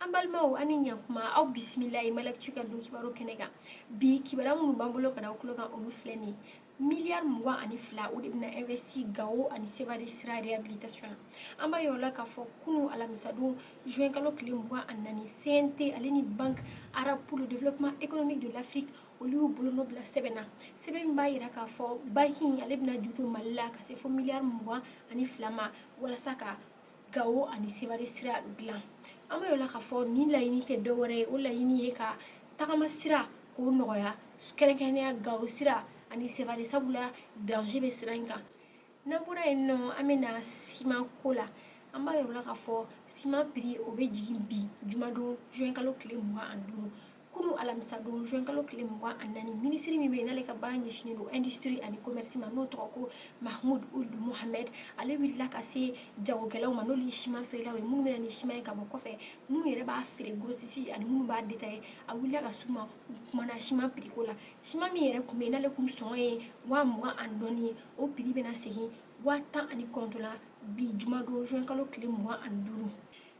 An balimaw, ani ɲakuma, aw bisimila ye Malactu ka don kibaru kɛnɛ kan. Bi kibaruya minnu b'an bolo ka da aw tulo kan, olu filɛ nin ye: miliyari 22, o de bɛna investi Gawo ani Sevare sira réhabilitation na. An b'a yɔrɔ la k'a fɔ kunu alamisadon, juin kalo tile 24, CNT ale ni Banque arabe pour le développement économique de l'Afrique, olu y'u bolonɔ bila sɛbɛn na, sɛbɛn min b'a yira k'a fɔ banque ale bɛna juru don Mali la ka se fo miliyari 22 ma, walasa ka Gawo ani Sevare sira dilan. An b'a yɔrɔ la k'a fɔ nin laɲini tɛ dɔwɛrɛ ye, o laɲini ye ka tagama sira k'o nɔgɔya, kɛrɛnkɛrɛnnenya Gawo sira ani Sevare, sabula danger bɛ sira in kan. N'an bɔra yen nɔ, an bɛna siman ko la. An b'a yɔrɔ la k'a fɔ siman prix, o bɛ jigin bi jumadon, juin kalo tile 25. Kunu alamisadon, juin kalo tile 24, minisiri min bɛ yen n'ale ka baara ɲɛsinnen don industrie ani commerce ma, n'o tɔgɔ ko Mahmoud Ould Mohamed, ale wulila ka se jagokɛlaw ma, n'olu ye siman feerelaw ye, minnu bɛ na ni siman ye ka bɔ kɔfɛ, minnu yɛrɛ b'a feere grossiste ani minnu b'a détailler. A wulila ka s'u ma, u kumana siman prix ko la. Siman min yɛrɛ tun bɛ yen n'ale kun sɔngɔ ye 20 000 ani dɔɔni ye, o prix bɛna segin 19,000 la bi jumadon, juin kalo tile 25.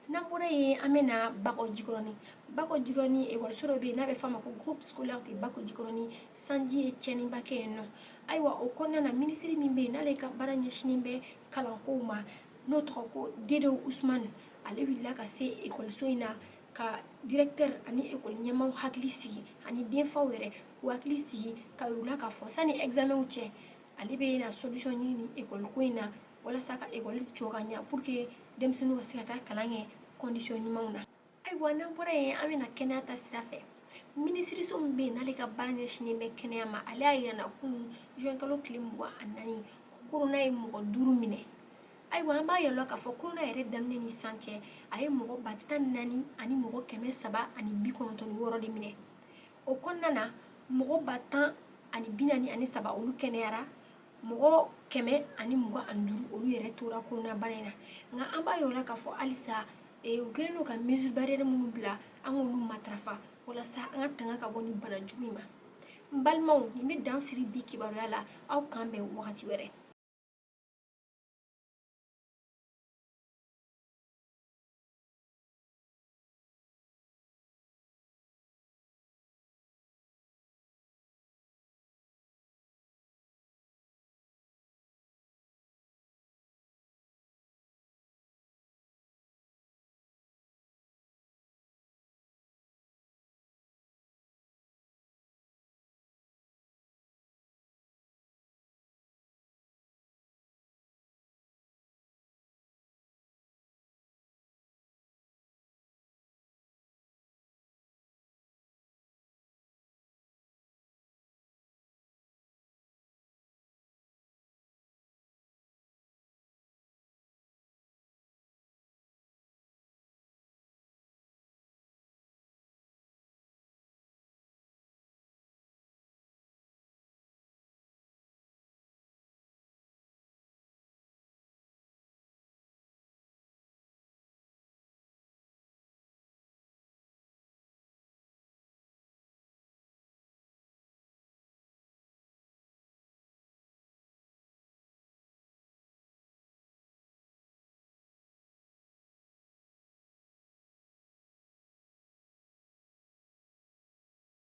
N'an bɔra yen, an bɛna Bakɔ Jikɔrɔni. Bakɔ Jikɔrɔni, ekɔliso dɔ bɛ yen n'a bɛ f'a ma ko Groupe scolaire de Bakɔ Jikɔrɔni, sanji ye tiɲɛniba kɛ yen nɔ. Ayiwa, o kɔnɔna na, minisiri min bɛ yen n'ale ka baara ɲɛsinnen bɛ kalankow ma, n'o tɔgɔ ko Dedew Usumani, ale wulila ka se ekɔliso in na ka directeur ani ekɔli ɲɛmaaw hakili sigi, ani denfaw yɛrɛ k'u hakili sigi, ka yir'u la k'a fɔ sani examen cɛ, ale bɛ na solution ɲini ni ekɔli ko in na, walasa ka ekɔli jɔ ka ɲa pour que denmisɛnninw ka se ka taa kalan kɛ condition ɲumanw na. Ayiwa, n'an bɔra yen, an bɛna kɛnɛya ta sira fɛ. Minisiriso min bɛ yen n'ale ka baara ɲɛsinnen bɛ kɛnɛya ma, ale y'a yira na kunun, juin kalo tile 24, ko korona ye mɔgɔ duuru minɛ. Ayiwa, an b'a yira la k'a fɔ korona yɛrɛ daminɛ ni sisan cɛ, a ye mɔgɔ 14,396 de minɛ. O kɔnɔna na, mɔgɔ 10,043, olu kɛnɛyara, mɔgɔ 125, olu yɛrɛ tora korona bana in na. Nka an b'a yira la k'a fɔ halisa u kɛlen don ka mesure barrière minnu bila, an k'olu matarafa walasa an ka tanga ka bɔ ni bana jugu in ma. N balimaw, nin bɛ dan siri bi kibaruya la. Aw k'an bɛn wagati wɛrɛ.